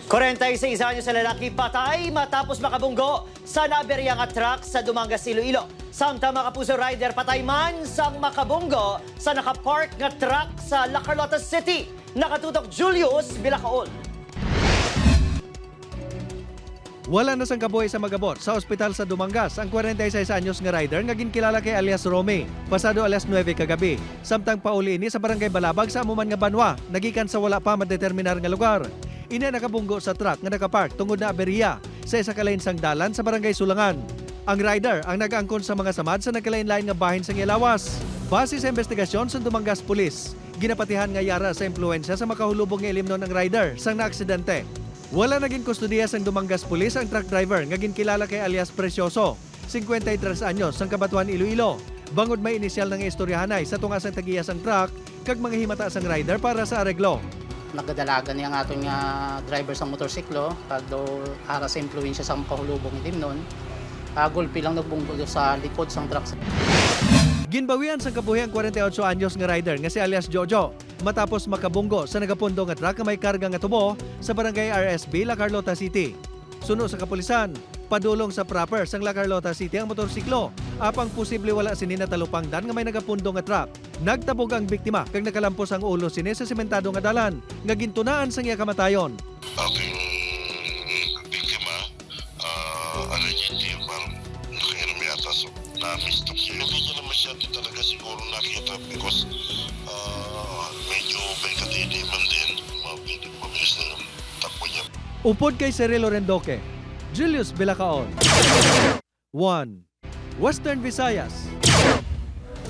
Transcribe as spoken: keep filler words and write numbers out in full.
Kwarenta y seis anyos sa lalaki patay matapos makabunggo sa naaberya nga truck sa Dumangas, Iloilo. Samtang mga kapuso, rider patay man sang makabunggo sa nakapark nga truck sa La Carlota City. Nakatutok Julius Bilacaon. Wala na sang kabuhi sa mag-abot sa ospital sa Dumangas ang kwarenta y seis anyos nga rider nga ginkilala kay alias Romy, pasado alas nuebe kagabi, samtang pauli ini sa Barangay Balabag sa amo man nga banwa, nagikan sa wala pa madeterminar nga lugar. Ini nakabunggo sa truck nga nakapark tungod na aberiya sa isa ka lane sang dalan sa Barangay Sulangan. Ang rider ang nag-angkon sa mga samad sa nagkalain-lain nga bahin sang iya lawas. Base sa investigasyon sang Dumangas Police, ginapatihan nga yara sa impluwensya sa makahulubog nga ilimnon ang rider sang naaksidente. Wala na ginkustodiya sang Dumangas Police ang truck driver nga ginkilala kay alias Precioso, singkwenta y tres anyos, sang Cabatuan, Iloilo, bangod may inisyal na nga istoryahanay sa tunga sang tag-iya sang truck kag mga himata sang rider para sa areglo. Nagadalagan niya ang aton nga driver sang motorsiklo, kag daw ara sa impluwensya sa makahulubong ilimnon, ah, gulpi lang nagbunggo sa likod sang truck. Ginbawian sang kabuhi ang kwarenta y otso anyos nga rider nga si alias Jojo matapos makabunggo sa nagapundo nga truck nga may karga nga tubo sa Barangay R S B, La Carlota City. Suno sa kapulisan, padulong sa proper sang La Carlota City ang motorsiklo, apang posible wala sini natalupangdan nga may nagapundo nga truck. Nagtabog ang biktima kag nakalampos ang ulo sini sa sementado nga dalan nga gintunaan sang iya kamatayon. Aking biktima, ah, allegedly, parang nakainom yata. So, na-mistook siya. Hindi niya naman siya talaga siguro nakita because ah, medyo may kadede man din. Mabilis, mabilis na yung takbo niya. Upod kay Cyril Orendoque, Julius Bilacaon. One. Western Visayas.